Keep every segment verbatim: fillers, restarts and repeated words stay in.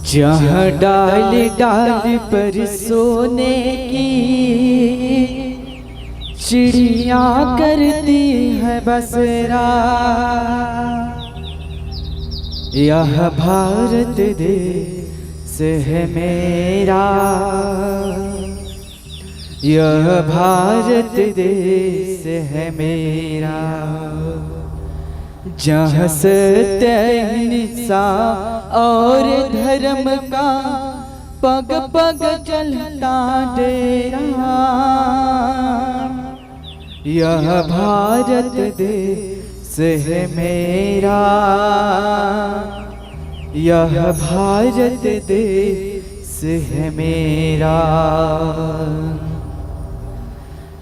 जहाँ डाल डाल पर सोने की चिड़िया करती है बसेरा, यह भारत देश है मेरा, यह भारत देश है मेरा। जहाँ सत्य अहिंसा और धर्म का पग पग चलता डेरा, यह भारत देश है मेरा, यह भारत देश है मेरा।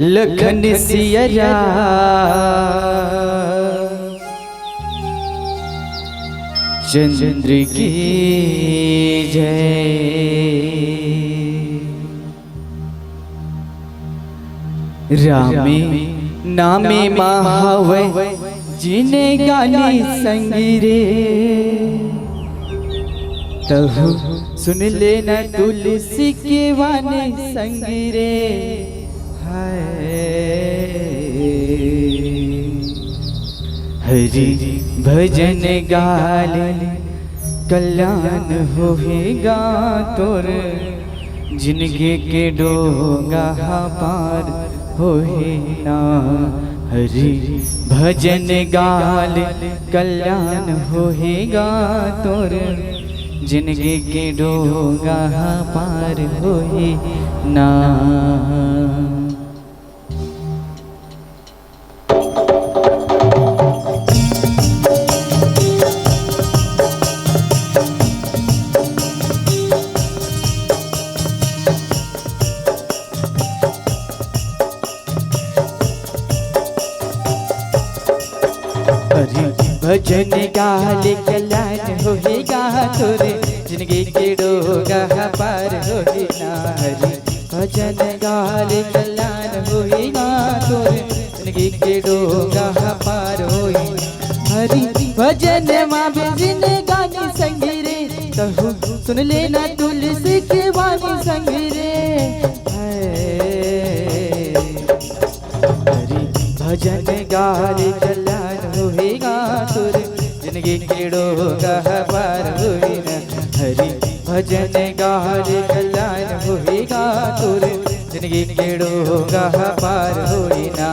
लखन सिया राम चंद्र की जय। रामे नामे मा हवय जिनगानी संगी रे, तहु सुन लेना तुलसी के वाणी संगी रे। हाय। हरि भजन गाले कल्याण होही गा तोर, जिनगी के डोंगा हा पार होही ना। हरि भजन गाले कल्याण होही गा तोर, जिनगी के डोंगा हा पार होही ना। हरि भजन गाले कल्याण होही गा तोरे, जिनगी के डोंगा हा पार होही ना। हरि भजन गाले कल्याण होही गा तोरे, जिनगी के डोंगा हा पार होही। हरि भजन मा बिन जिनगानी संगी रे, तहु सुन लेना तुलसी के वाणी संगी रे। हाय। हरि भजन गाले कल्याण होही गा तोर, जिनगी के डोंगा हा पार होही ना। हरि भजन गाले कल्याण होही गा तोर, जिनगी के डोंगा हा पार होही ना।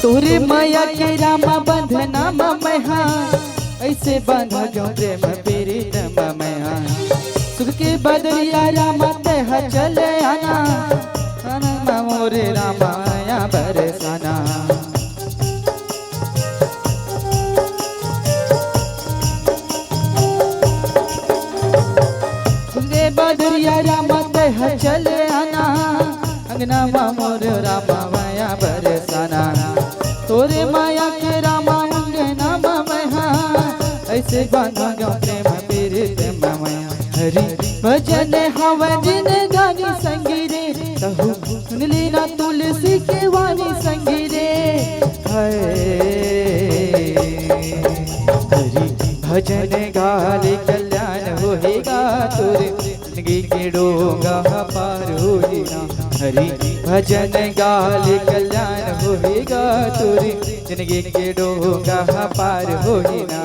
तोरे मया के रामा बंधना म मैहा, ऐसे बंधा गो प्रेम पीरित म मैहा। सुख के बदरिया रामा तेहा चले आना, आना मोरे रामा मया बरसाना। सुख के बदरिया रामा तेहा चले आना, अंगना मा मोर रामा मया बरसाना। तोरे मया के रामा अंगना मा मया, ऐसे बांधा गा प्रेम पीरित मया। हरि भजन हवै जिनगानी संगी रे, तहु सुन लेना तुलसी के वाणी संगी रे। हाय। हरि भजन गाले कल्याण होएगा तोरे, जिनगी के डोंगा पार होई ना। हरि भजन गाले कल्याण होएगा तोरे, जिनगी के डोंगा पार होई ना।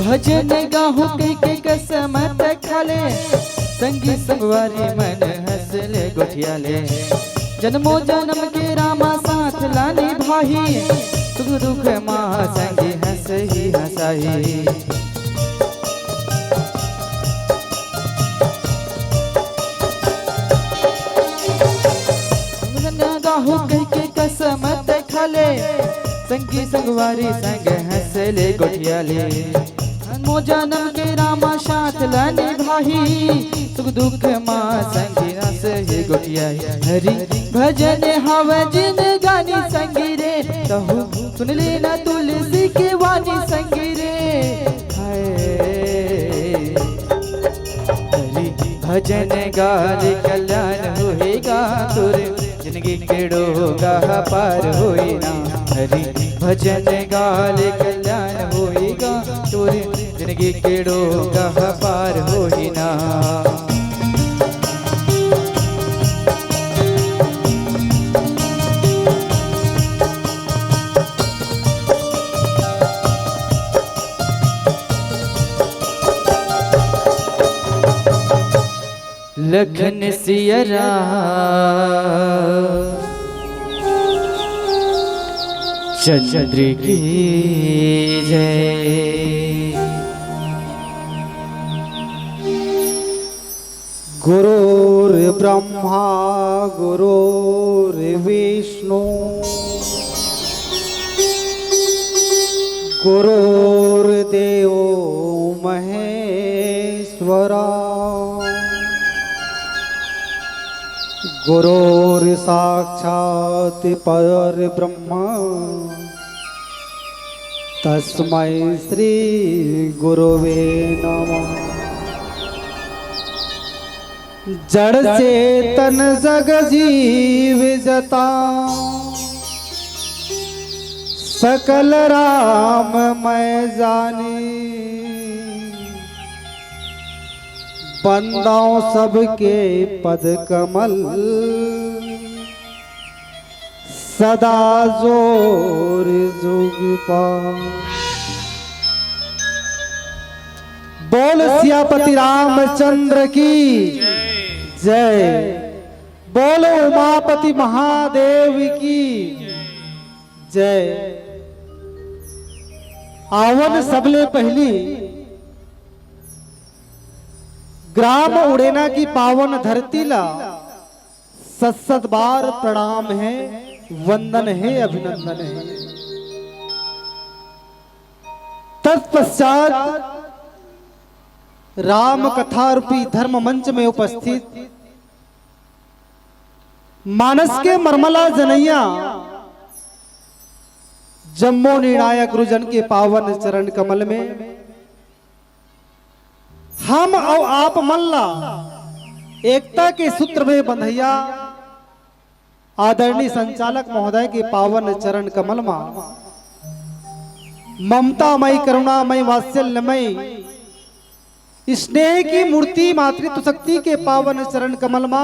भजन गाहूं कहिके कसम ते खा ले, संगी संगवारी मन हंस ले गोठिया ले। जनमो जनम के रामा साथ ला निभाही, सुख दुख मा संगी हंसही हंसाही। भजन गाहूं कहिके कसम ते खा ले, संगी संगवारी संग हंस ले गोठिया ले। जनमो जनम के रामा साथ ला निभाही, सुख दुख मा संगी हंसही गोठिया। हरि भजन हवै जिनगानी संगी रे, तहु सुन लेना तुलसी के वाणी संगी रे। हाय। हरि भजन गाले कल्याण होएगा तोरे, जिनगी के डोंगा पार होई ना। हरि भजन गाले कल्याण होएगा तोरे, जिनगी के डोंगा पार होई ना। लखन सिया राम चंद्र की जय। गुरुर्ब्रह्मा गुरुर्विष्णु गुरुर्देवो महेश्वरा। गुरुर्साक्षात् परब्रह्म तस्मै श्री गुरुवे नमः। जड़ चेतन जग जीव जता सकल राम मैं जानी। बंदौं सबके पद कमल सदा जोर जुग पा। बोल सियापति रामचंद्र की जय। बोल उमापति महादेव की जय। आवन सबले पहली ग्राम उड़ेना की पावन धरती ला सत सत बार प्रणाम है, वंदन है, अभिनंदन है। तत्पश्चात राम कथा रूपी धर्म मंच में उपस्थित मानस के मरमला जनैया जम्मो निर्णायक गुरुजन के पावन चरण कमल में हम अउ आप मन ला एकता के सूत्र में बंधैया आदरणीय संचालक महोदय के पावन चरण कमल मा ममतामय, करुणामय, वात्सल्यमय स्नेह की मूर्ति मातृत्व शक्ति के पावन चरण कमल मा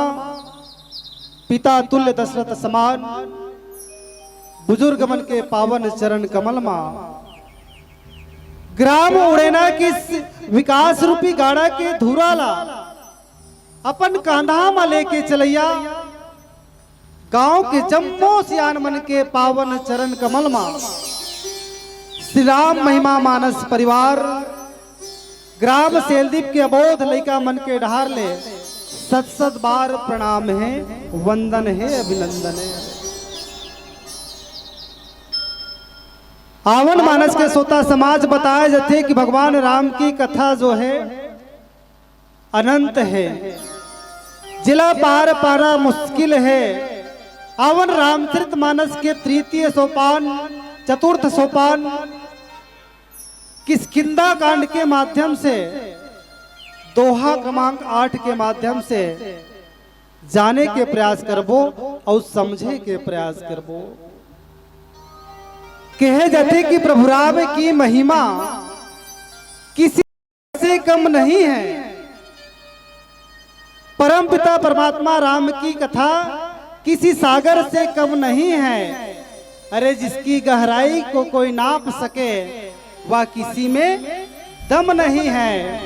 पिता तुल्य दशरथ समान बुजुर्ग मन के पावन चरण कमल मा ग्राम उड़ेना के विकास रूपी गाड़ा के धुरा ला अपन कांधा मा लेके चलैया गांव के जम्मो सियान मन के पावन चरण कमल मा श्री राम महिमा मानस परिवार ग्राम सेलदीप के अबोध लइका मन के डहार ले सत सत बार प्रणाम हे, वंदन हे, अभिनंदन हे। आवन मानस के सोता समाज बताए जथे कि भगवान राम की कथा जो है अनंत है, जिला पार पाना मुश्किल है। आवन रामचरित मानस के तृतीय सोपान, चतुर्थ सोपान किष्किंधा कांड के माध्यम से, दोहा क्रमांक आठ के माध्यम से जाने के प्रयास करबो और समझे के प्रयास करबो। कहे जाथे कि प्रभु राम की महिमा किसी से कम नहीं है। परम पिता परमात्मा राम की कथा किसी सागर से कम नहीं है। अरे, जिसकी गहराई को कोई नाप सके, वह किसी में दम नहीं है।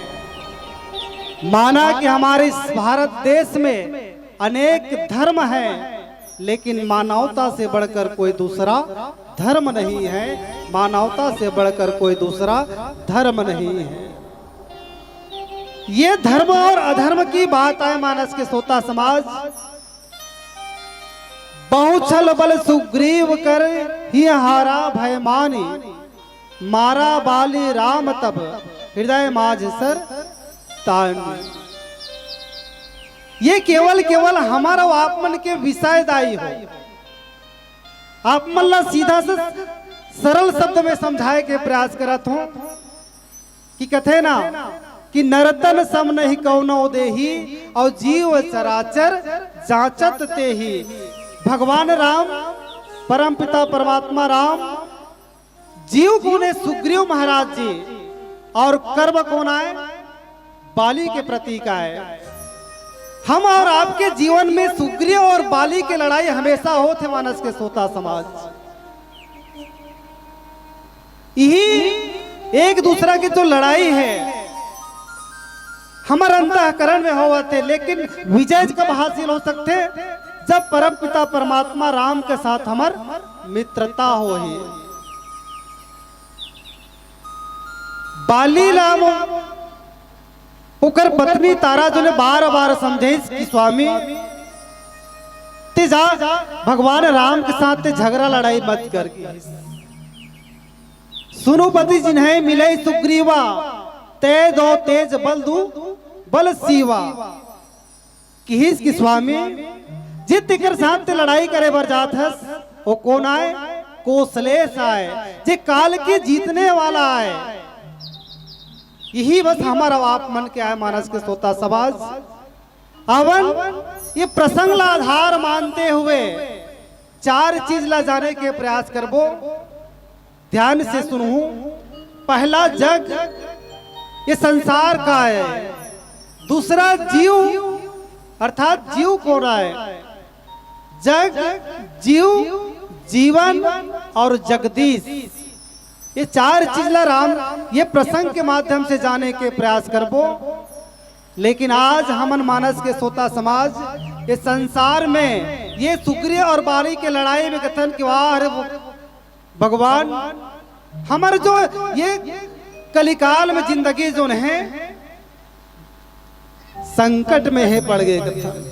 माना कि हमारे इस भारत देश में अनेक धर्म हैं, लेकिन मानवता से बढ़कर कोई दूसरा धर्म नहीं है, मानवता से बढ़कर कोई दूसरा धर्म नहीं है। ये धर्म और अधर्म की बात आए मानस के सोता समाज, बहुछल बल सुग्रीव कर ही हारा भय मानी, मारा बाली राम तब हृदय माझ सर तानी। ये केवल केवल हमारा आप मन के विषयदायी हो। आप मन ला सीधा से सरल शब्द में समझाए के प्रयास करत हूँ कि कथे ना कि नरतन सम नहीं कौनो देही और जीव चराचर जांचत तेही। भगवान राम, परम पिता परमात्मा राम, जीव कोन हे? सुग्रीव महाराज जी। और कर्म कोन आय? बाली के प्रतीक आय। हम और आपके जीवन में सुग्रीव और बाली के लड़ाई हमेशा होत हे मानस के सोता समाज। यही एक दूसरा के जो लड़ाई है हमर अंतःकरण में होवत हे, लेकिन विजय कब हासिल हो सकथे? जब परम पिता परमात्मा राम के साथ हमर मित्रता होही। बाली ला ओकर पत्नी तारा जो ने बार बार समझाइस कि स्वामी, ते जा भगवान राम के साथ ते झगड़ा लड़ाई मत कर। सुनु पति जिन्हें मिले सुग्रीवा, ते दो तेज बल दू बल सीवा। किहिस कि स्वामी, जे तेकर साथ ते लड़ाई करे बर जात हस, वो कोन आय? कोसलेस आय, जे काल के जीतने वाला आय। यही बस हमर अउ आप मन के आय मानस के सोता समाज। अवन ये प्रसंग ला आधार मानते हुए चार चीज ला जाने के प्रयास करबो। ध्यान से सुनहू। पहला जग, ये संसार का है। दूसरा जीव, अर्थात जीव कोन आय? जग, जीव, जीवन और जगदीश, ये चार चीज ला राम ये प्रसंग के माध्यम से जाने के प्रयास करबो। लेकिन आज हमन मानस के सोता समाज ये संसार में ये सुग्रीव और बाली के लड़ाई में कथन के वाह रे भगवान, हमर जो ये कलिकाल में जिंदगी जोन हे, संकट में हे पड़ गे कथन।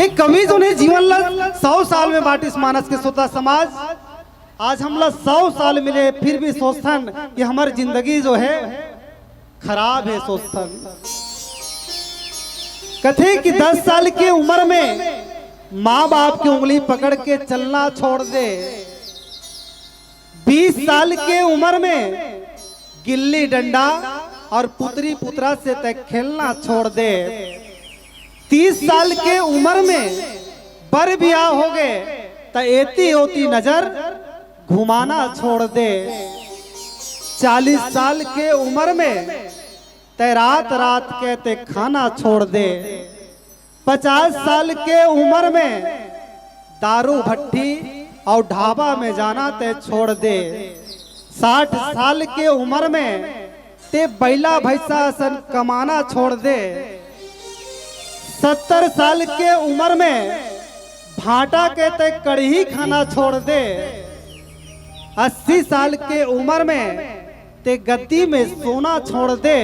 एक कवि जोन हे जीवन ला सौ साल में बांटिस मानस के सोता समाज। आज हमला सौ साल मिले, फिर भी सोचथन कि हमर जिंदगी जो हे, खराब हे सोचथन। कथे कि दस साल के उम्र में माँ बाप के उंगली पकड़ के चलना छोड़ दे, बीस साल के उम्र में गिल्ली डंडा और पुतरी पुतरा से तय खेलना छोड़ दे, तीस साल के उम्र में बर बियाह हो गे, त एती ओती नजर घुमाना छोड़ दे, चालीस साल के उम्र में तय रात रात के ते खाना छोड़ दे, पचास साल के उम्र में दारू भट्टी अउ ढाबा में जाना ते छोड़ दे। साठ साल के उमर में ते बइला भइसा असन कमाना छोड़ दे। सत्तर साल के उमर में भांटा के ते कड़ही खाना छोड़ दे। अस्सी साल के उमर में ते गद्दी में सोना छोड़ दे।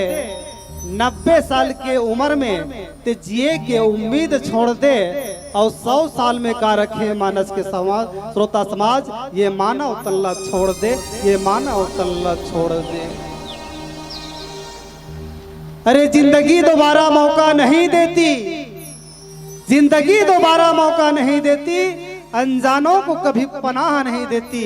नब्बे साल के उमर में ते जिए के उम्मीद छोड़ दे। अउ सौ साल में का रखे मानस के समाज, श्रोता समाज, ये मानव तन ला छोड़ दे, ये मानव तन ला छोड़ दे। अरे, जिंदगी दोबारा मौका नहीं देती, जिंदगी दोबारा मौका नहीं देती, अनजानों को कभी पनाह नहीं देती।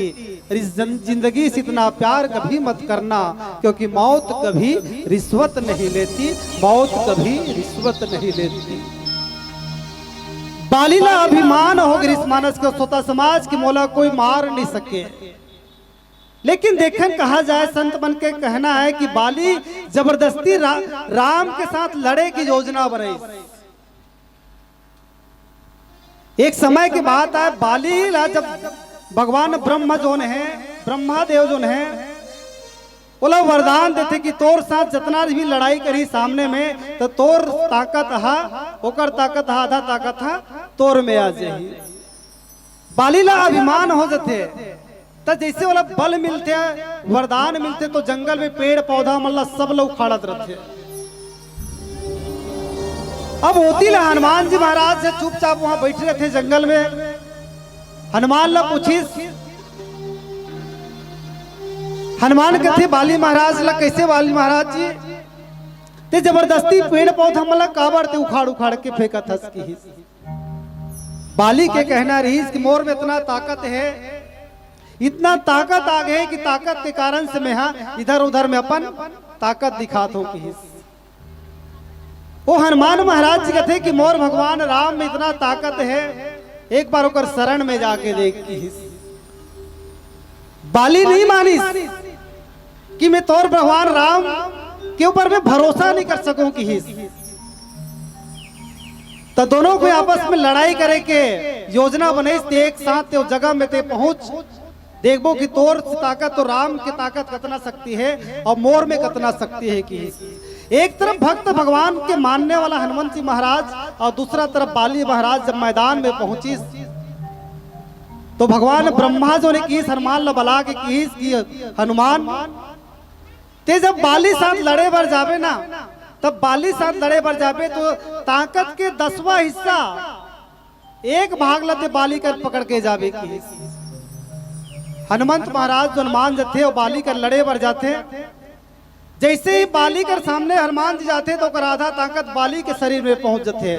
अरे, जन-, जिंदगी से इतना प्यार कभी मत करना, क्योंकि मौत कभी रिश्वत नहीं लेती, मौत कभी रिश्वत नहीं लेती। बाली ला अभिमान हो गिरिस मानस के, श्रोता समाज, कि मोला कोई मार नहीं सके। लेकिन देखन, कहा जाए, संत मन के कहना है कि बाली जबरदस्ती रा-, राम के साथ लड़े की योजना बनाई। एक समय की बात है, बाली ला जब भगवान ब्रह्मा जोन है, ब्रह्मा देव जोन है, ओला वरदान देथे कि तोर साथ जतना भी लड़ाई करही सामने में, त तोर ताकत हा, ओकर ताकत हा, आधा ताकत हा, तोर में आ जाही। बाली ला अभिमान हो जथे, त जइसे ओला बल मिलथे, वरदान मिलथे, तो जंगल में पेड़ पौधा मन ला सब ला उखाड़त रथे। अब ओती ला हनुमान जी महाराज ह चुपचाप वहां बइठे रथे जंगल में। हनुमान ला पूछिस, हनुमान कथे बाली महाराज ला, "कइसे बाली महाराज जी, ते जबरदस्ती पेड़ पौधा मन ला काबर ते उखाड़ उखाड़ के फेंकत हस?" किहिस। बाली के कहना रहिस कि मोर में इतना ताकत है, इतना ताकत आ गे कि ताकत के कारण से मैं हा इधर उधर में अपन ताकत दिखात हूं, किहिस। ओ हनुमान महाराज जी कथे कि मोर भगवान राम में इतना ताकत है, एक बार ओकर शरण में जाके देख, किहिस। बाली नहीं मानिस कि मैं तोर भगवान राम के ऊपर मैं भरोसा नहीं कर सकूं, किहिस। त दोनों को आपस में लड़ाई करे के योजना बनइस, ते एक साथ ते ओ जगह में ते पहुंच, देखबो कि तोर ताकत, तो राम के ताकत कतना शक्ति है अउ मोर में कतना शक्ति है, किहिस। एक तरफ भक्त भगवान के मानने वाला हनुमंत जी महाराज अउ दूसरा तरफ बाली महाराज जब मैदान में पहुंचिस, तो भगवान ब्रह्मा जो ने किहिस, हनुमान ला बला के किहिस कि हनुमान, ते जब बाली साथ लड़े बर जाबे ना, तब बाली साथ लड़े बर जाबे तो ताकत के दसवां हिस्सा, एक भाग ला ते बाली कर पकड़ के जाबे, किहिस। हनुमंत महाराज जो हनुमान जथे, वो बाली कर लड़े बर जाथे। जइसे ही बाली कर सामने हनुमान जी जाथे, तो ओकर आधा ताकत बाली के शरीर में पहुंच जथे।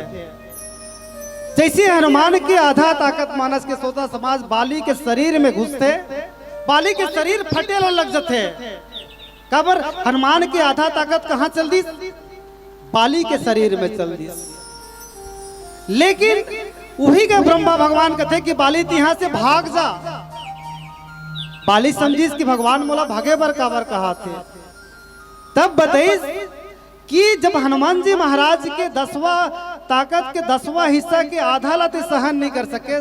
जइसे हनुमान के आधा ताकत मानस के श्रोता समाज बाली के शरीर में घुसथे, बाली के शरीर फटे ला लग जथे। काबर हनुमान के आधा ताकत कहां चल दिस? बाली के शरीर में चल दिस। लेकिन उही के ब्रह्मा भगवान कथे कि बाली, तिहां से भाग जा। बाली समझिस कि भगवान मोला भागे बर काबर कहाथे। तब बताइस कि जब हनुमान जी महाराज के दसवां ताकत के दसवां हिस्सा के आधा ला ते सहन नहीं कर सके,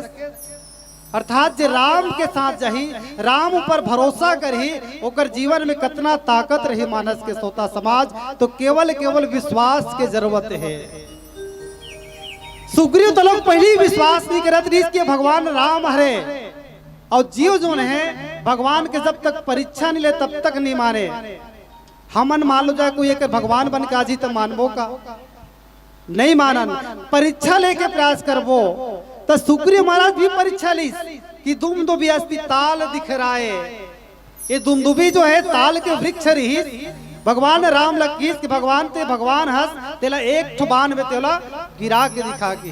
अर्थात जे राम के साथ जाही, राम ऊपर भरोसा करही, ओकर जीवन में कतना ताकत रही मानस के श्रोता समाज। तो केवल, केवल विश्वास के जरूरत है। सुग्रीव तो लोग पहली विश्वास नहीं करत रहिस कि भगवान राम हरे, अउ जीव जोन है भगवान के जब तक परीक्षा नहीं ले तब तक नहीं माने। हमन मान लो जाए कोई एक भगवान बन के आजी त मानबो का? नहीं मानन। परीक्षा लेके प्रयास करबो। त सुग्रीव महाराज भी परीक्षा लीस कि दुमदुभी अस्ति ताल दिखराए। ये दुमदुभी जो है ताल के वृक्ष रहिस, भगवान राम ला किहिस कि भगवान ते भगवान हस, तेला एक ठो बाण में तेला गिरा के दिखा के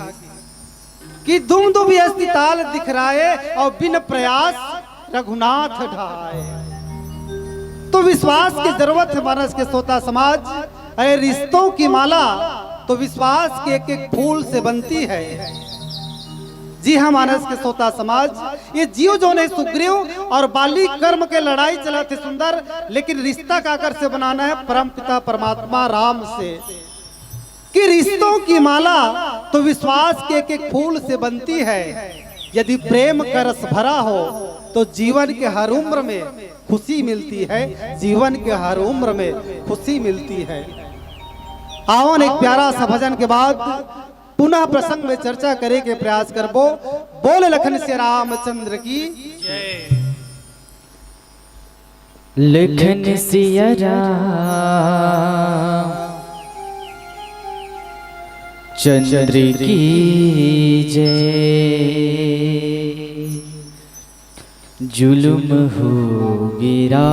कि दुमदुभी अस्ति ताल दिखराए अउ बिन प्रयास रघुनाथ ढाए। तो विश्वास की जरूरत है मानस के श्रोता समाज। अरे रिश्तों की माला तो विश्वास के एक एक फूल से बनती है। जी हाँ मानस के श्रोता समाज, ये जीव जोन है सुग्रीव अउ बाली कर्म के लड़ाई चलत हे सुंदर, लेकिन रिश्ता काकर से बनाना है? परमपिता परमात्मा राम से। कि रिश्तों की माला तो विश्वास के एक एक फूल से बनती है। यदि प्रेम का रस भरा हो, तो जीवन के हर उम्र में खुशी मिलती है, जीवन के हर उम्र में खुशी मिलती है। आवोन, एक प्यारा सा भजन के बाद पुनः प्रसंग में चर्चा करे के प्रयास करबो। बोल लखन सिया रामचंद्र की। लखन सिया राम चंद्र की जय। जुलुम हो गे रा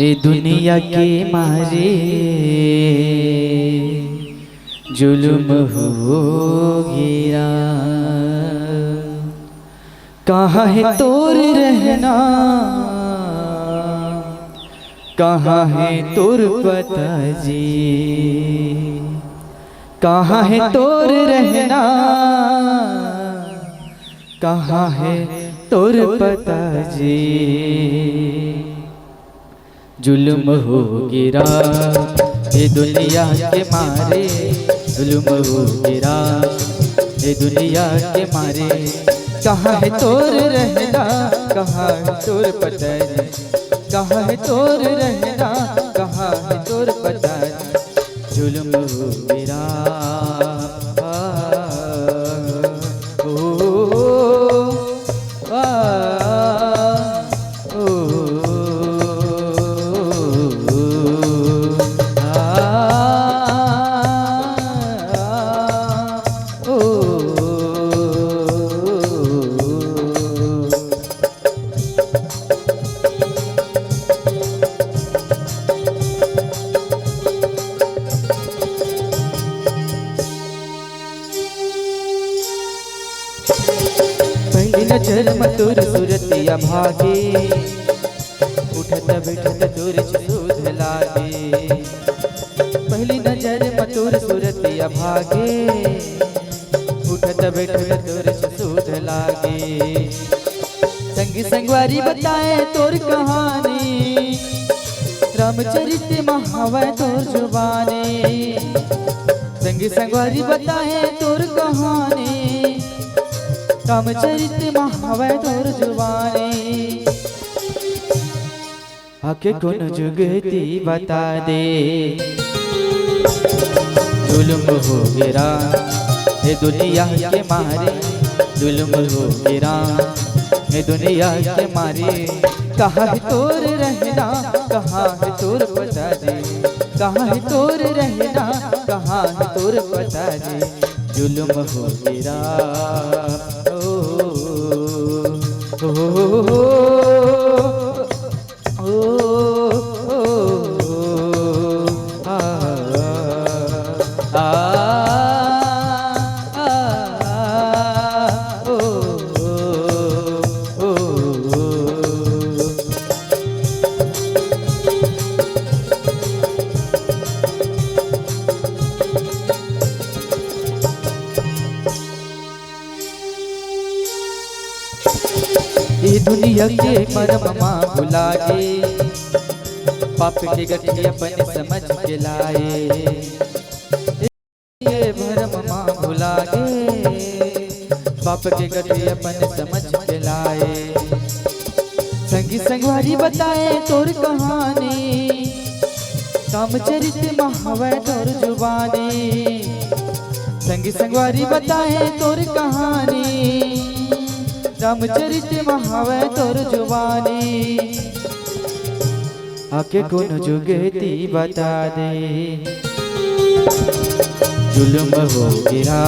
ए दुनिया के मारे, जुलुम हो गे रा। कहाँ हे तोर रहना, कहाँ हे तोर पता जी, कहाँ हे तोर रहना, कहाँ हे तोर पता जी। जुलुम हो गे रा ए दुनिया के मारे, जुलुम हो गे रा ए दुनिया के मारे। कहाँ हे तोर रहना, कहाँ हे तोर पता जी, कहाँ हे तोर रहना, कहाँ हे तोर पता जी। जुलुम हो गे रा ओ, आ, ओ, आ, ओ। पहली नजर म तोर सूरतिया भागे, उठत बैठत तोर सुध लागे। पहली नजर म तोर सूरतिया भागे, उठत बैठत तोर सुध लागे। संगी संगवारी बताए तोर कहानी, रामचरित म हवय तोर जुबानी। संगी संगवारी बताए तोर कहानी, रामचरित म हवय तोर जुबानी। आके कोनो जुगती बता दे। जुलुम हो गे रा ए दुनिया के मारे, जुलुम हो गे रा ए दुनिया के मारे। कहाँ हे तोर रहना, कहाँ हे तोर पता जी, कहाँ हे तोर रहना, कहाँ हे तोर पता जी। जुलुम हो गे रा ओ, ओ, ओ, ओ, ओ, आ, आ, आ, आ, ओ, ओ, ओ, ओ। ए दुनिया के मरम मा भुला गे, पाप के गठिया अपन समझ के लाए। ए भरम मा भुला गे, पाप के गठिया अपन समझ के लाए। संगी संगवारी बताए तोर कहानी, रामचरित म हवय तोर जुबानी। संगी संगवारी बताए तोर कहानी, रामचरित म हवय तोर जुबानी। आके कोनो जुगती बता दे। जुलुम हो गे रा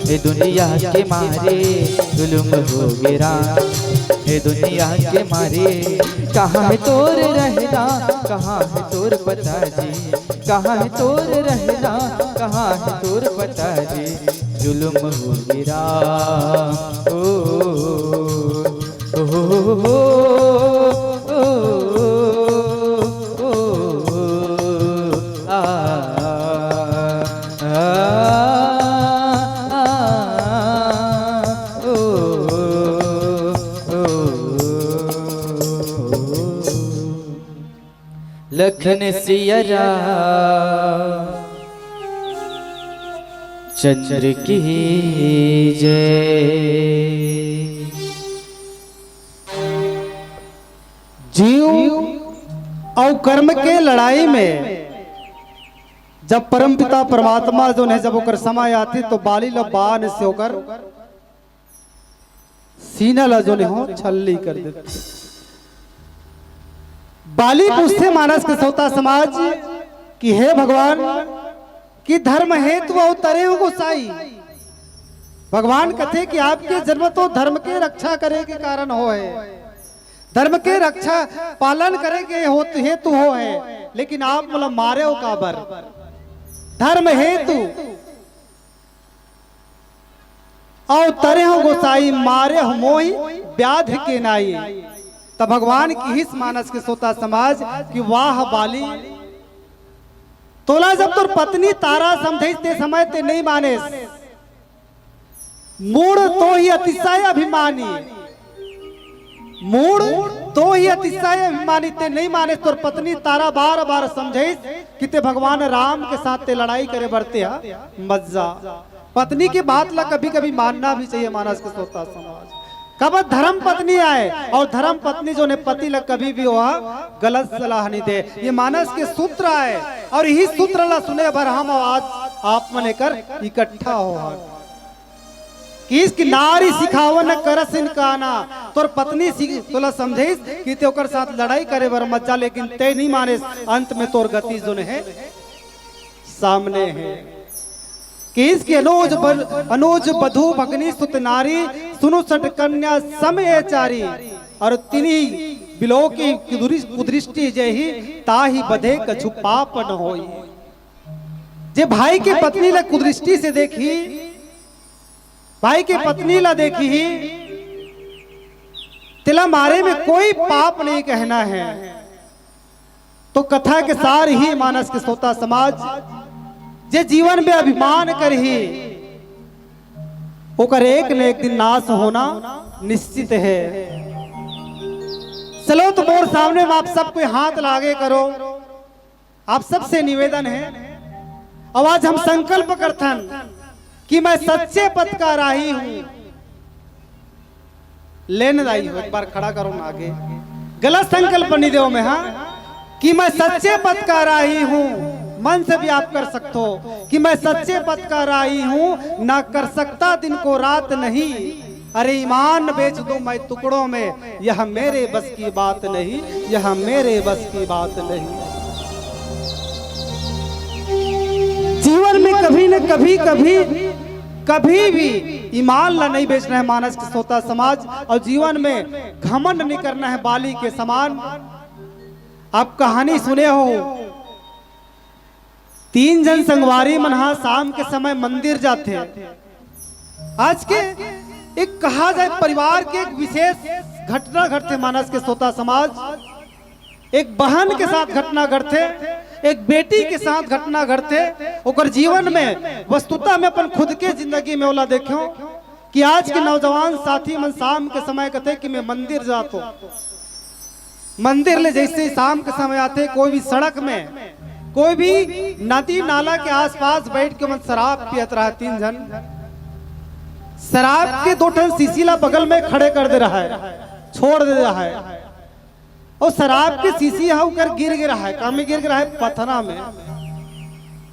ए दुनिया के मारे, जुलुम हो गे रा ए दुनिया के मारे। कहाँ हे तोर रहना, कहाँ हे तोर पता जी, कहाँ हे तोर रहना, कहाँ हे तोर पता जी। जुलुम हो गे रा ओ, ओ, ओ, ओ, ओ, ओ, आ, आ, आ, ओ, ओ, ओ। लखन सिया राम चंद्र की जय। जीव अउ कर्म के लड़ाई में जब परमपिता परमात्मा जोन हे, जब ओकर समय आथे, तो बाली ल बाण से ओकर सीना ल जोन हे, हो छल्ली कर देथे। बाली पूछथे मानस के श्रोता समाज कि हे भगवान, कि धर्म हेतु अवतरे हो गोसाई। भगवान कथे कि आपके जन्म तो धर्म के रक्षा करे के कारण होय हे, धर्म के रक्षा पालन करे के होत-, हेतु होय हे, लेकिन आप मोला मारे हो काबर? धर्म हेतु अवतरे हो गोसाई, मारे हो मोहि व्याध के नाई। त भगवान किहिस मानस के श्रोता समाज कि वाह बाली, तोला जब तोर पत्नी तारा समझइस ते समय ते नइ मानेस। मूढ़ तो ही अतिशय अभिमानी, मूढ़ तो ही अतिशय अभिमानी, ते नइ मानेस। तोर पत्नी तारा बार बार समझइस कि ते भगवान राम के साथ ते लड़ाई करे बर ते ह मत जा। पत्नी के बात ला कभी कभी मानना भी चाहिए मानस के श्रोता समाज। काबर धर्म पत्नी आय अउ धर्म पत्नी जोन हे पति ला कभी भी ओहा गलत सलाह नइ दे। ये मानस के सूत्र आय अउ यही सूत्र ला सुने बर हम आज आप मन एकर इकट्ठा हो हन। किहिस कि नारी सिखावन करस इनकाना, तोर पत्नी सि-, तोला समझइस कि ते ओकर साथ लड़ाई करे बर मत जा, लेकिन ते नइ मानेस, अंत में तोर गति जोन हे सामने हे। किहिस कि अनुज ब-, अनुज बधु भगनी सुत नारी, सुनु सट कन्या सम ए चारी। अउ तिन्ही बिलो की कुदृ-, कुदृष्टि जेहि, ताहि बधे कछु पाप न होई। जे भाई के पत्नी ला कुदृष्टि से देखही, भाई के पत्नी ला देखही, तेला मारे में कोई पाप नइ कहना हे। तो कथा के सार इही मानस के श्रोता समाज, जे जीवन में अभिमान करही, ओकर एक न एक दिन नाश होना निश्चित हे। चलो तो मोर सामने में आप सब कोई हाथ ला आगे करो, आप सबसे निवेदन हे। अउ आज हम संकल्प करथन कि मैं सच्चे पथ का राही हूं। लेने आई हो, एक बार खड़ा करो ना आगे। गलत संकल्प नइ देवो मैं, हां, कि मैं सच्चे पथ का राही हूं। मन से भी आप कर सकते हो कि मैं सच्चे पथ का राही हूं, ना कर सकता दिन को रात नहीं। अरे ईमान बेच दूं मैं टुकड़ों में, यह मेरे बस की बात नहीं, यह मेरे बस की बात नहीं। जीवन में कभी न कभी, कभी, कभी भी ईमान ला नइ बेचना हे मानस के श्रोता समाज, अउ जीवन में घमंड नइ करना हे बाली के समान। आप कहानी सुने हो, तीन झन संगवारी मन हा शाम के समय मंदिर जाथे। आज के एक कहा जाए परिवार के एक विशेष घटना घटथे मानस के श्रोता समाज। एक बहन के साथ घटना घटथे, एक बेटी के साथ घटना घटथे। ओकर जीवन में वस्तुतः में अपन खुद के जिंदगी में ओला देखेंव कि आज के नौजवान साथी मन शाम के समय कथे कि मैं मंदिर जात हों। मंदिर ले जैसे ही शाम के समय आथे, कोई भी सड़क में, कोई भी नदी नाला के आसपास बैठ के मन शराब पियत रहा। तीन झन शराब के दो ठन शीशी ला बगल में खड़े कर दे रहा है, छोड़ दे रहा है। अउ शराब के शीशी ह ओकर गिर गे रहा है, का में गिर गे रहा है? पथरा में।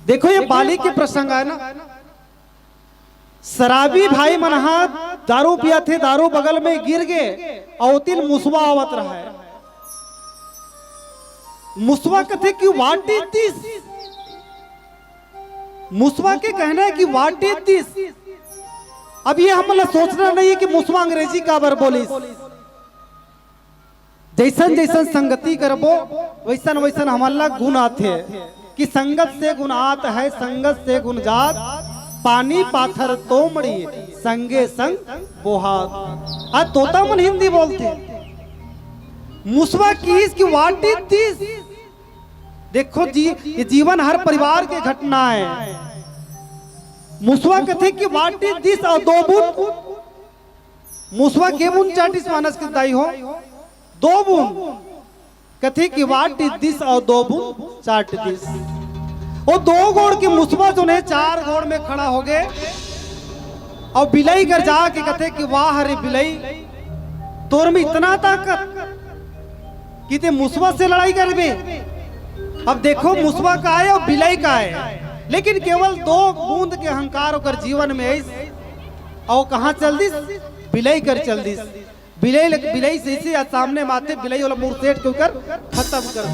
देखो, ये बाली के प्रसंग आय ना, शराबी भाई मन हा दारू पियत हे, दारू बगल में गिर गे, अउ ओती ले मुसवा आवत रहा है। मुसवा कथे कि "What is this?" मुसवा के कहना है कि "What is this?" अब ये हमन ला सोचना नहीं है कि मुसवा अंग्रेजी काबर बोलिस। जैसन जैसन संगति करबो, वैसन वैसन हमन ला गुण आथे। कि संगत से गुण आत है, संगत से गुण जात, पानी पाथर तोमड़ी, संगे संग बोहात। आज तोता मन हिंदी बोलथे। मुसवा किहिस कि "What is this?" देखो जी, ये जीवन हर परिवार के घटना है। मुसवा कथे कि "What is this?" अउ दो बूंद मुसवा के बूंद चाटिस मानस के दाई हो, दो बूंद। कथे कि "What is this?" अउ दो बूंद चाट दिस। वो दो गोड़ के मुसवा जोन हे चार गोड़ में खड़ा होगे, अउ बिलई कर जाके कथे कि वाह रे बिलई, तोर में इतना ताकत कि ते मुसवा से लड़ाई करबे। अब देखो मुसवा का आय अउ बिलई का आय, लेकिन केवल दो बूंद के अहंकार ओकर जीवन में आइस, अउ कहाँ चल दिस? बिलई कर चल दिस। बिलई ल-, बिलई से इसे आज सामने माथे बिलई वाला मुरसेट के ओकर खत्म कर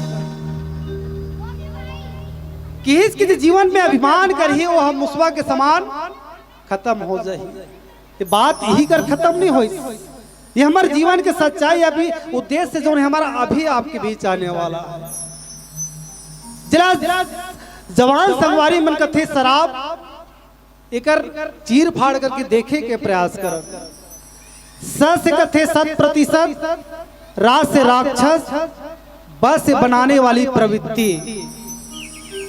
किहिस कि जे जीवन में अभिमान करही, वो हम मुसवा के समान खत्म हो जाही। ये बात इही कर खत्म नहीं होइस। ये हमर जीवन के सच्चाई अभी उद्देश्य जोन हे हमर अभी आपके बीच आने वाला हे। जेला जवान संगवारी मन कथे शराब, एकर चीर फाड़ करके देखे के प्रयास करन। स से कथे शत प्रतिशत, रा से राक्षस, ब से बनाने वाली प्रवृत्ति।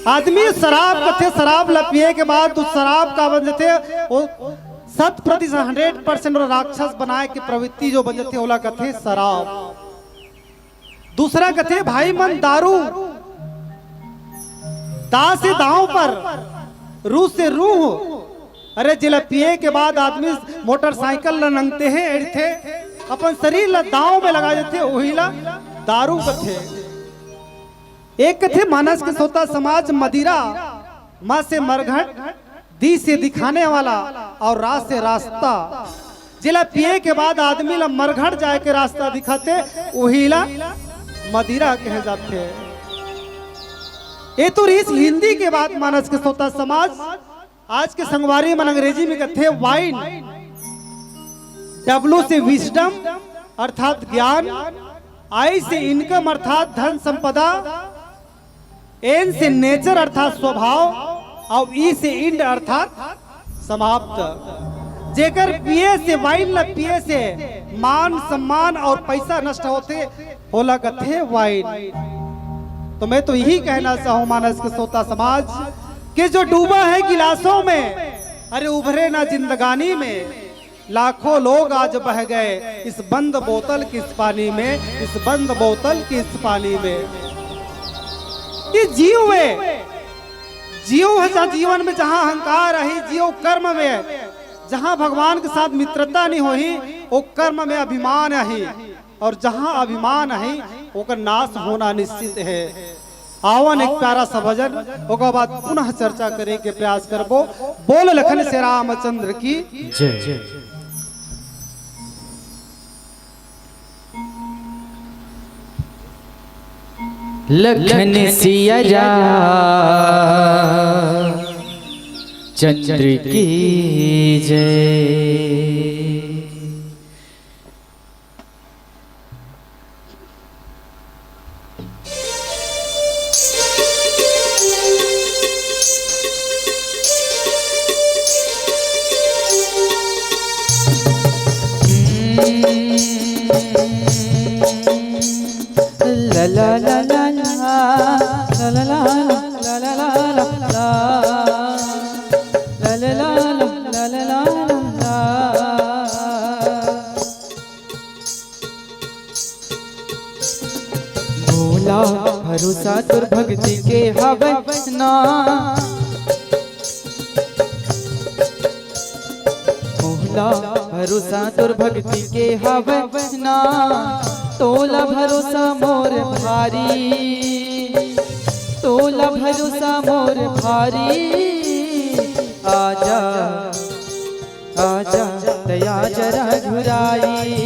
आदमी शराब कथे, शराब ल पिए के बाद उस शराब का बन जथे, वो शत प्रतिशत, हंड्रेड परसेंट राक्षस बनाए के प्रवृत्ति जो बन जथे, ओला कथे शराब। दूसरा कथे भाई मन दारू, दा से दांव पर, रू से रूह। अरे जेला पिए के बाद आदमी मोटरसाइकिल ल नंगते हे, एड़थे, अपन शरीर ल दांव में लगा देथे, ओही ला दारू कथे। एक कथे मानस के सोता समाज मदिरा, मा से मरघट, दी से दिखाने वाला अउ रा से रास्ता। जेला पिए के बाद आदमी ला मरघट जाए के रास्ता दिखाथे, उही ला मदिरा कहे जाथे। ये तो रहिस हिंदी के बात मानस के सोता समाज। आज के संगवारी मन अंग्रेजी में कथे वाइन। W से विजडम अर्थात ज्ञान, I से इनकम अर्थात धन संपदा, N से नेचर अर्थात स्वभाव, अउ E से इंड अर्थात समाप्त। जेकर पिए से, वाइन ला पिए से मान सम्मान अउ पैसा नष्ट होथे, ओला कथे वाइन। तो मैं तो यही कहना चाहूं मानस के सोता समाज कि जो डूबा है गिलासों में, अरे उभरे ना जिंदगानी में। लाखों लोग आज बह गए इस बंद बोतल की इस पानी में, इस बंद बोतल की इस पानी में। ये जीव में, जीव ह जहाँ जीवन में जहाँ अहंकार आही, जीव कर्म में जहाँ भगवान के साथ मित्रता नहीं होही, वो कर्म में अभिमान आही, अउ जहाँ अभिमान आही, ओकर नाश होना निश्चित हे। आवन एक प्यारा सा भजन, ओकर बाद पुनः चर्चा करे के प्रयास करबो। बोल लखन से रामचंद्र की जय। लखन सिया रामचंद्र की जय। मोला भरोसा तोर भक्ति के हवय ना, मोला भरोसा तोर भक्ति के हवय ना, तोला भरोसा मोर भारी, तोला भरोसा मोर भारी। आजा, आजा, दया जरा घुराई,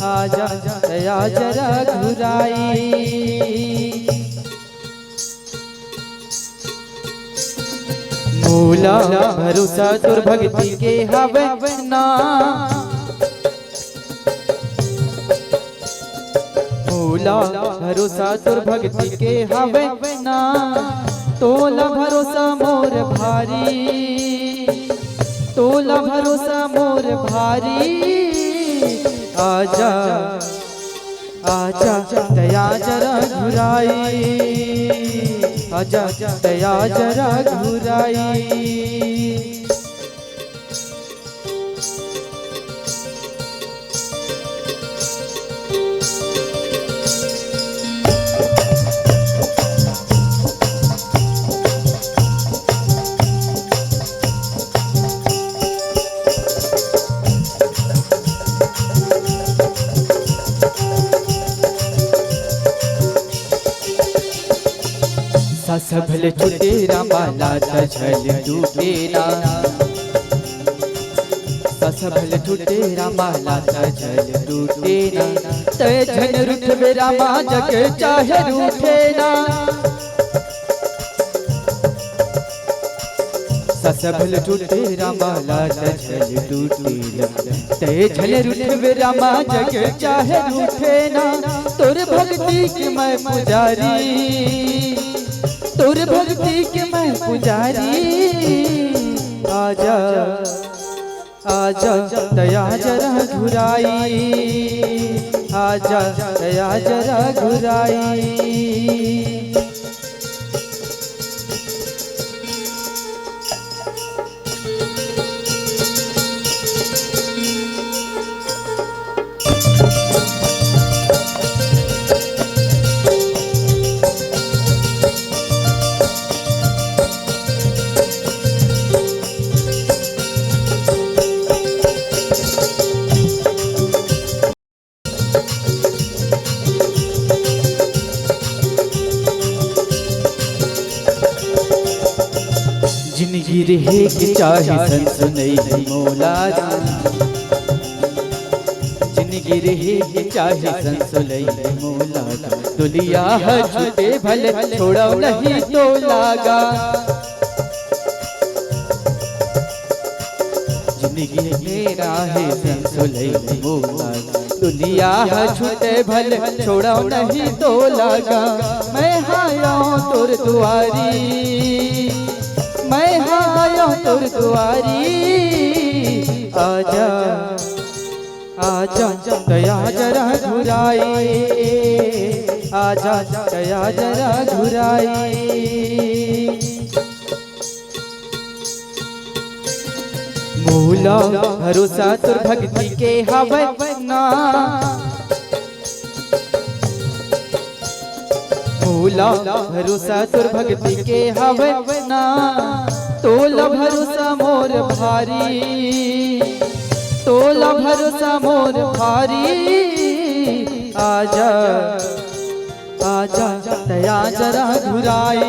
आजा, दया जरा घुराई। मोला भरोसा तोर भक्ति के हवय ना, मोला भरोसा तोर भक्ति के हवय ना, तोला भरोसा मोर भारी, तोला भरोसा मोर भारी। आजा, आजा, दया जरा घुराई, आजा, दया जरा घुराई। भले छूटे रामा लात झल टूटे ना, सस भले छूटे रामा लात झल टूटे ना, तय झन रुठबे रामा जग चाहे रूठे ना। सस भले छूटे रामा लात झल टूटे ना, तय झल रुठबे रामा जग चाहे रूठे ना। तोर भक्ति के मैं पुजारी, तोर भक्ति के मैं पुजारी। आजा, आजा, तया जरा घुराई, आजा, तया जरा घुराई। जिनगी रहे के चाहे सनसनई मोला, जिनगी रहे के चाहे सनसनई मोला, दुनिया ह छूटे भले छोड़ो नहीं तो लागा। जिनगी मेरा है सनसनई मोला, दुनिया ह छूटे भले छोड़ो नहीं तो लागा। मैं हायो तोर दुआरी, मैं हायो तोर दुआरी। आजा, आजा, तया जरा घुराई, आजा, तया जरा घुराई। मोला भरोसा तोर भक्ति के हवय ना, मोला भरोसा तोर भक्ति के हवय ना, तोला भरोसा मोर भारी, तोला भरोसा मोर भारी। आजा, आजा, तया जरा घुराई,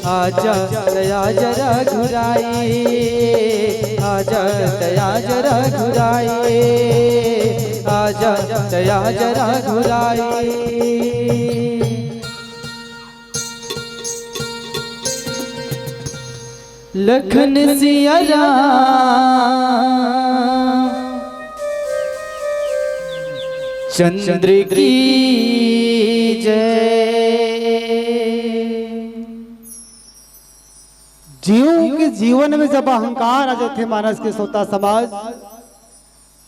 आजा, तया जरा घुराई, आजा, तया जरा घुराई, आजा, तया जरा घुराई। लखन सिया राम चंद्र की जय। जीव के जीवन में जब अहंकार आ जाथे मानस के श्रोता समाज,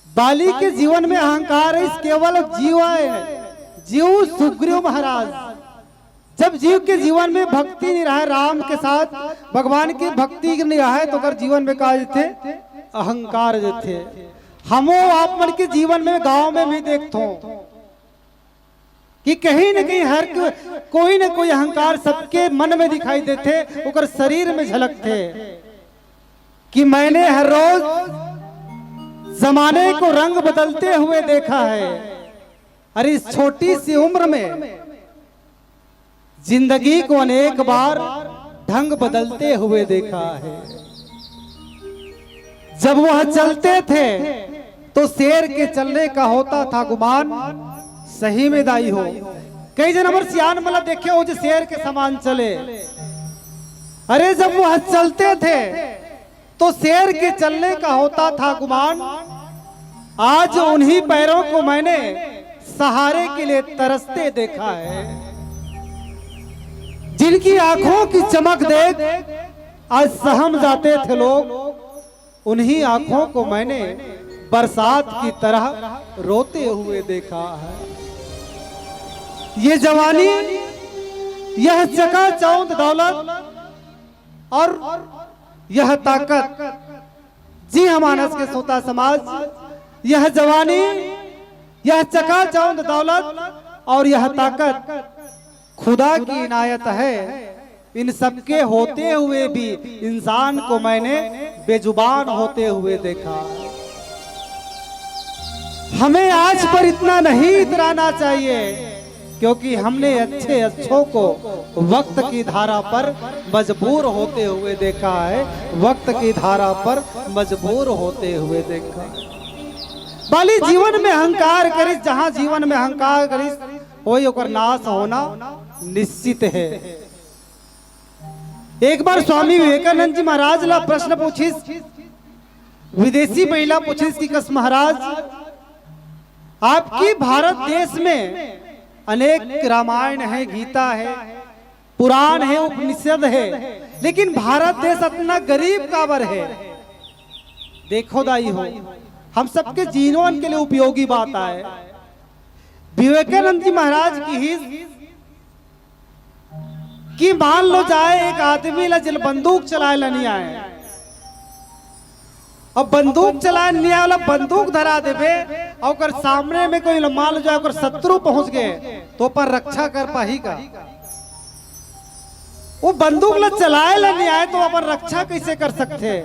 बाली के जीवन में अहंकार रहिस, केवल जीव आय, जीव सुग्रीव महाराज। जब जीव के जीवन में भक्ति नइ रहय, राम के साथ भगवान के भक्ति नइ रहय, तो ओकर जीवन में का जथे? अहंकार जथे। हमो आप मन के जीवन में, गांव में भी देखथों कि कहीं न कहीं हर को-, कोई न कोई अहंकार सबके मन में दिखाई देथे, ओकर शरीर में झलकथे। कि मैंने हर रोज जमाने को रंग बदलते हुए देखा है। अरे, इस छोटी सी उम्र में जिंदगी को अनेक बार ढंग बदलते हुए देखा है। जब वह चलते थे तो शेर के चलने का होता था गुमान। सही में दाई हो, कई जन हमर सियान मन ला देखे हो जो शेर के समान चले। अरे, जब वह चलते थे तो शेर के चलने का होता था गुमान। आज उन्हीं पैरों को मैंने सहारे के लिए तरसते देखा है। जिनकी आंखों की चमक देख आज सहम जाते थे लोग, उन्हीं आंखों को मैंने बरसात की तरह रोते हुए देखा है। ये जवानी, यह चकाचौंध दौलत और यह ताकत, जी हाँ मानस के श्रोता समाज, यह जवानी, यह चकाचौंध दौलत और यह ताकत खुदा की इनायत है। इन सबके होते हुए भी इंसान को मैंने बेजुबान होते हुए देखा। हमें आज पर इतना नहीं इतराना चाहिए क्योंकि हमने अच्छे अच्छों को वक्त की धारा पर मजबूर होते हुए देखा है, वक्त की धारा पर मजबूर होते हुए देखा है। बाली जीवन में अहंकार करिस, जहां जीवन में अहंकार करिस, वही ओकर नाश होना निश्चित है। एक बार स्वामी विवेकानंद जी महाराज ला प्रश्न पूछिस, विदेशी महिला पूछिस कि कस महाराज, आपकी भारत देश में अनेक रामायण है, गीता है, पुराण है, उपनिषद है, लेकिन भारत देश अतना गरीब काबर है? देखो दाई हो, हम सबके जीवन के लिए उपयोगी बात आय। विवेकानंद जी महाराज किहिस कि मान लो जाय एक आदमी ला जेला बंदूक चलाय ला नइ आय, अब बंदूक चलाय नइ आय वाला बंदूक धरा देबे, अउ ओकर सामने में कोई मान लो जाय ओकर शत्रु पहुंच गे, तो अपन रक्षा कर पाही का? वो बंदूक ला चलाय ला नइ आय तो अपन रक्षा कइसे कर सकथे?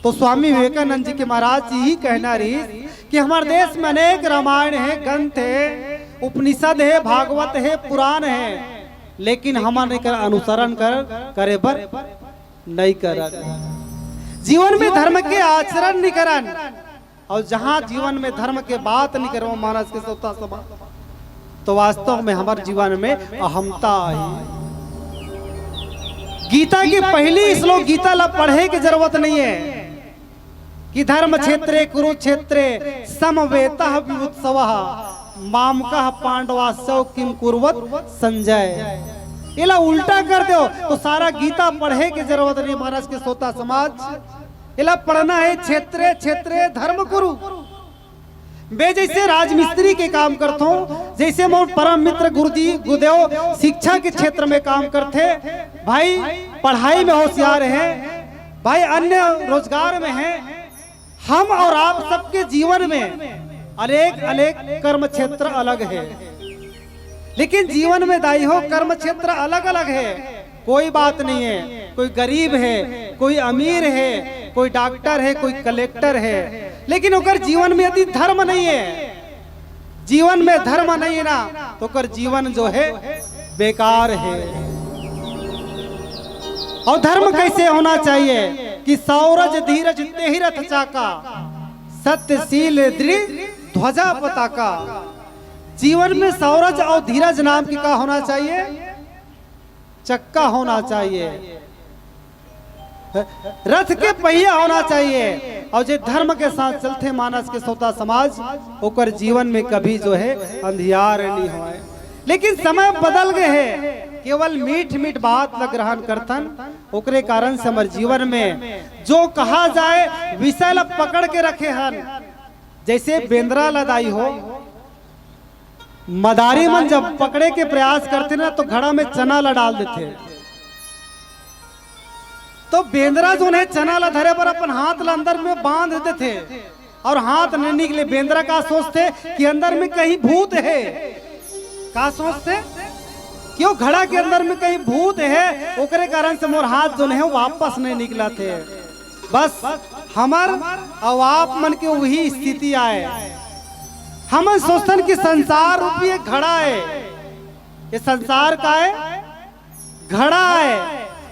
तो स्वामी विवेकानंद जी के महाराज जी ही कहना रहिस कि हमर देश में अनेक रामायण हे, ग्रंथ हे, उपनिषद हे, भागवत हे, पुराण हे, लेकिन हमन एकर अनुसरण कर, करे बर नइ करन। जीवन में धर्म के आचरण नइ करन, अउ जहां जीवन में धर्म के बात नइ करव मानस के सोता समा, तो वास्तव में हमर जीवन में अहमता आही। गीता के पहली श्लोक, गीता ला पढ़े के जरूरत नइ हे कि धर्म क्षेत्रे कुरुक्षेत्रे समवेतः विभुत्सवः मामकः पांडवाश्च किम कुर्वत संजय। एला उल्टा कर देव तो सारा गीता पढ़े के जरूरत नइ हे मानस के सोता समाज। एला पढ़ना हे क्षेत्रे क्षेत्रे धर्म कुरु। मैं जैसे राजमिस्त्री के काम करथों, जैसे मोर परम मित्र गुरुजी गुरुदेव शिक्षा के क्षेत्र में काम करथे, भाई पढ़ाई में होशियार हे, भाई अन्य रोजगार में हे, हम और आप सबके जीवन में अनेक अनेक कर्म क्षेत्र अलग हे, लेकिन जीवन में दाई हो कर्म क्षेत्र अलग अलग हे। कोई बात नइ हे, कोई गरीब हे, कोई अमीर हे, कोई डॉक्टर हे, कोई कलेक्टर हे, लेकिन ओकर जीवन में यदि धर्म नइ हे, जीवन में धर्म नइ हे ना, तो ओकर जीवन जो हे बेकार हे। अउ धर्म कइसे होना चाहिए कि सौरज धीरज तेहि रथ चाका, सत्यशील दृढ़ ध्वजा पताका। जीवन में सौरज अउ धीरज नाम के का होना चाहिए? चक्का होना चाहिए, रथ के पहिया होना चाहिए। अउ जे धर्म के साथ चलथे मानस के सोता समाज, ओकर जीवन में कभी जो हे अंधियार नइ होय। लेकिन समय बदल गे हे, केवल मीठ मीठ बात ला ग्रहण करथन, ओकरे कारण से हमर जीवन में जो कहा जाय विषय ला पकड़ के रखे हन। जैसे बेंदरा ला दाई हो, मदारी मन जब पकड़े के प्रयास करथे ना तो घड़ा में चना ला डाल देथे। तो बेंदरा जोन हे चना ला धरे बर अपन हाथ ला अंदर में बांध देथे अउ हाथ नइ निकले। बेंदरा का सोचथे कि अंदर में कहीं भूत हे। का सोचथे कि वो घड़ा के अंदर में कहीं भूत हे, ओकरे कारण से मोर हाथ जोन हे वापस नइ निकलत हे। बस हमर अउ आप मन के वही स्थिति आय। हमन सोचथन कि संसार रूपी एक घड़ा हे, ये संसार का हे? घड़ा हे।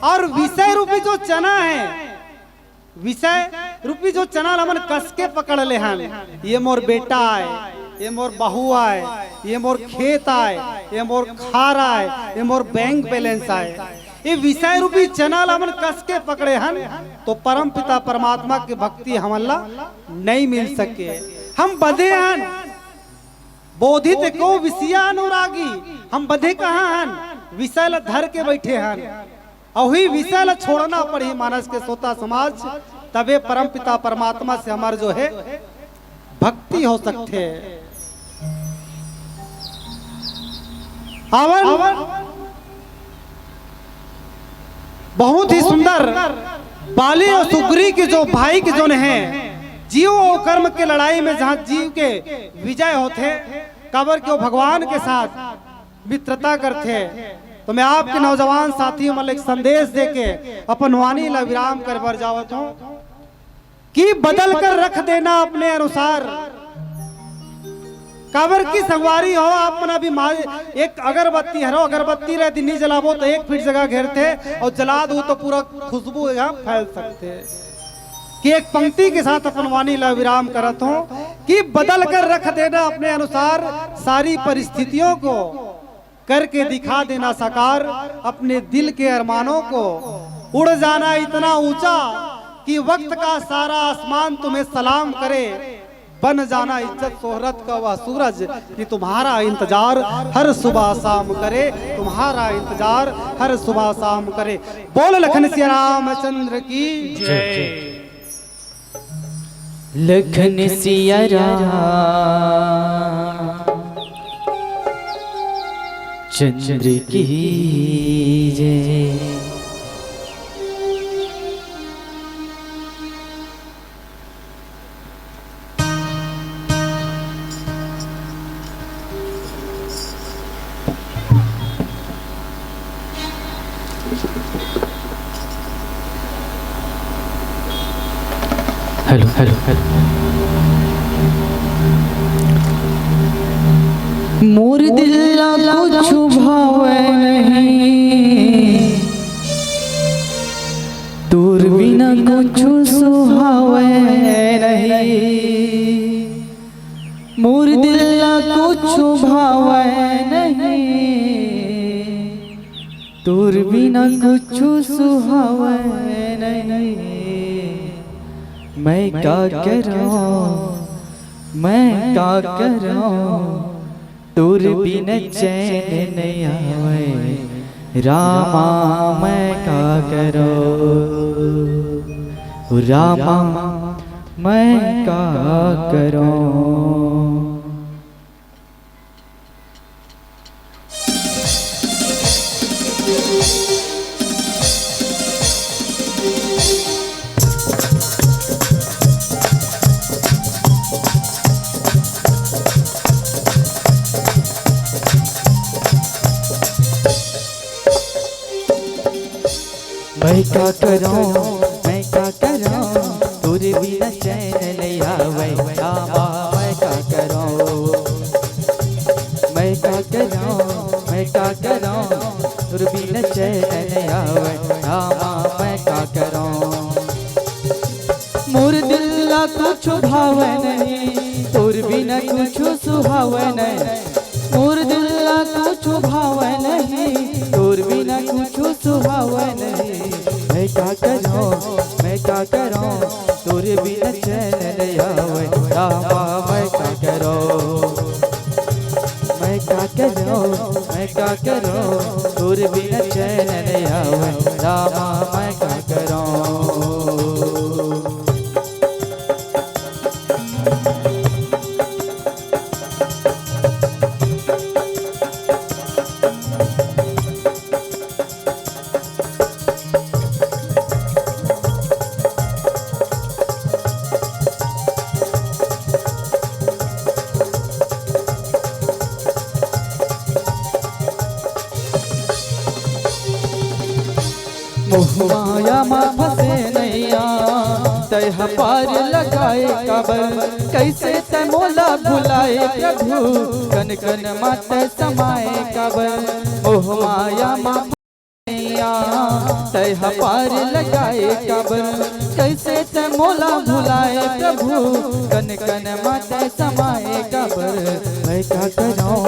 अउ विषय रूपी जो चना हे, विषय रूपी जो चना ल हमन कस के पकड़ ले हन, ये मोर बेटा आय, ये मोर बहू आय, ये मोर खेत आय, ये मोर खार आय, ये मोर बैंक बैलेंस आय। ये विषय रूपी चना ल हमन कस के पकड़े हन, तो परम पिता परमात्मा के भक्ति हमन ला नइ मिल सके। हम बंधे हन, बोधित को विषया अनुरागी। हम बंधे कहाँ हन? विषय ल धर के बैठे हन। अउ ही विषय ल छोड़ना पड़ही मानस के सोता समाज, तबे परम पिता परमात्मा से हमर जो हे भक्ति हो सकथे। आवन बहुत ही सुंदर। बाली अउ सुग्री के जो भाई के जोन हे, जीव अउ कर्म के लड़ाई में जहाँ जीव के विजय होथे, काबर के वो भगवान के साथ मित्रता करथे। तो मैं आपके नौजवान साथियों मन ल एक संदेश देके अपन वाणी ला विराम करे बर जावत हूँ कि बदल कर रख देना अपने अनुसार। काबर की संगवारी हो, आप मन अभी मा-, एक अगरबत्ती हरो, अगरबत्ती रे दिन्नी जलाबो तो एक फीट जगह घेरथे, अउ जला दो तो पूरा खुशबू यहाँ फैल सकथे। कि एक पंक्ति के साथ अपन वाणी ला विराम करत हों कि बदल कर रख देना अपने अनुसार सारी परिस्थितियों को, करके दिखा देना साकार अपने दिल के अरमानों को, उड़ जाना इतना ऊंचा कि वक्त का सारा आसमान तुम्हें सलाम करे, बन जाना इज्जत शोहरत का वह सूरज कि तुम्हारा इंतजार हर सुबह शाम करे, तुम्हारा इंतजार हर सुबह शाम करे। बोल लखन सिया रामचंद्र की जय। लखन सिया राम चंद्र की जय। Hello, hello, hello. मोर दिल ला कुछु भावे नहीं, तोर बिना कुछु सुहावे नहीं। मोर दिल ला कुछु भावे नहीं, तोर बिना कुछु सुहावे नहीं। मैं का करौं, मैं का करौं, तोर बिना चैन नइ आवै। रामा, मैं का करौं, रामा, मैं का करौं। मैं का करौं, मैं का करौं, तोर बिना चैन नइ आवै। रामा, मैं का करौं, मैं का करौं, मैं का करौं, तोर बिना चैन नइ आवै। रामा, मैं का करौं। मोर दिल ला कुछु भावै नहीं, तोर बिना कुछु सुहावै नहीं। मोर दिल ला कुछु भावै नहीं, तोर बिना कुछु सुहावै नहीं। मैं का करौं, मैं का करौं, तोर बिना चैन नइ आवै। रामा, मैं का करौं, मैं का करौं, मैं का करौं, तोर बिना चैन नइ आवै। रामा, मैं का करौं। मोह माया मा फंसे नैया, तै ह पार लगाए काबर? कैसे तै मोला भुलाए प्रभु, कन कन मा तै समाए काबर? मोह माया मा नैया, तै ह पार लगाए काबर? कैसे तै मोला भुलाए प्रभु, कन कन मा तै समाए काबर? मैं का करौं,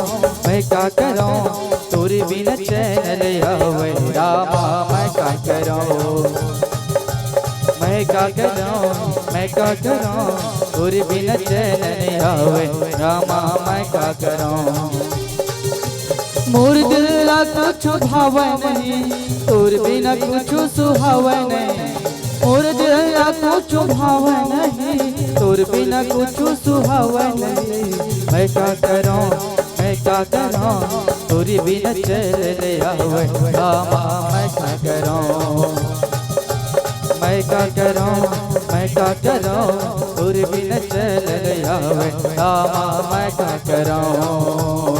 मैं का करौं, तोर बिना चैन नइ आवै। रामा, मैं का करौं, मैं का करौं, मैं का करौं, तोर बिना चैन नइ आवै। रामा, मैं का करौं। मोर दिल ला कुछु भावै नहीं, तोर बिना कुछु सुहावै नहीं। मोर दिल ला कुछु भावै नहीं, तोर बिना कुछु सुहावै नहीं। मैं का करौं, मैं का करौं, तोर बिना चैन नइ आवै। रामा, मैं का करौं, मैं का करौं, मैं का करौं, तोर बिना चैन नइ आवै। रामा, मैं का करौं।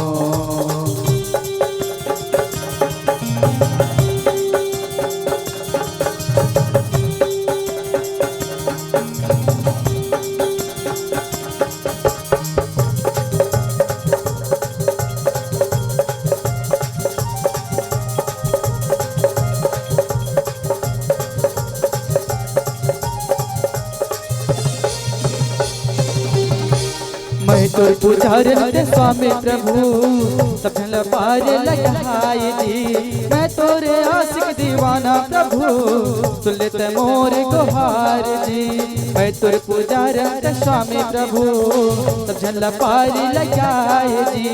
तोर पुजारन के स्वामी प्रभु, सब झन ल पार लगाए जी। मैं तोरे आशिक दीवाना प्रभु, सुन ले तैं मोर गोहार जी। मैं तोर पुजारन के स्वामी प्रभु, सब झन ल पार लगाए जी।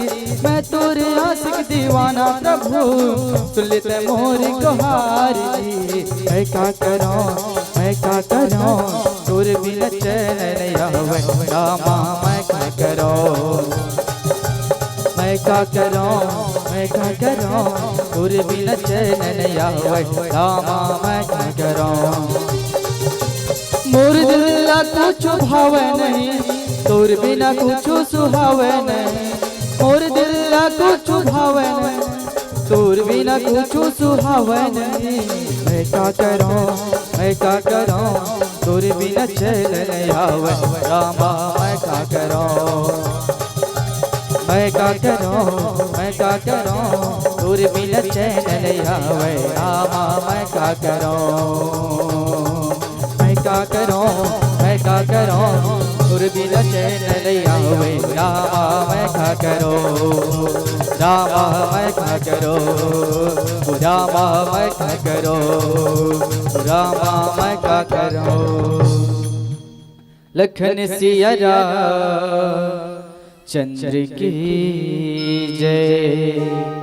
मैं तोरे आशिक दीवाना प्रभु, सुन ले तैं मोर गोहार जी। मैं का करौं, मैं का करौं, तोर बिना चैन नइ आवय। रामा, मैं का करौं, मैं का करौं, मैं का करौं, तोर बिना चैन नइ आवय। रामा, मैं का करौं। मोर दिल ला कुछु भावय नहीं, तोर बिना कुछु सुहावय नहीं। मोर दिल ला कुछु भावय नहीं, तोर बिना कुछु सुहावय नहीं। मैं का करौं, मैं का करौं, तोर बिना चैन नइ आवय। रामा, मैं का करौं, मैं का करौं, मैं का करौं, तोर बिना चैन नइ आवय। रामा, मैं का करौं, मैं का करौं, मैं का करौं, तोर बिना चैन नइ आवय। रामा, मैं का करौं, रामा, मैं का करौं, ओ रामा, मैं का करौं, ओ रामा, मैं का करौं। लखन सिया रामचंद्र की जय।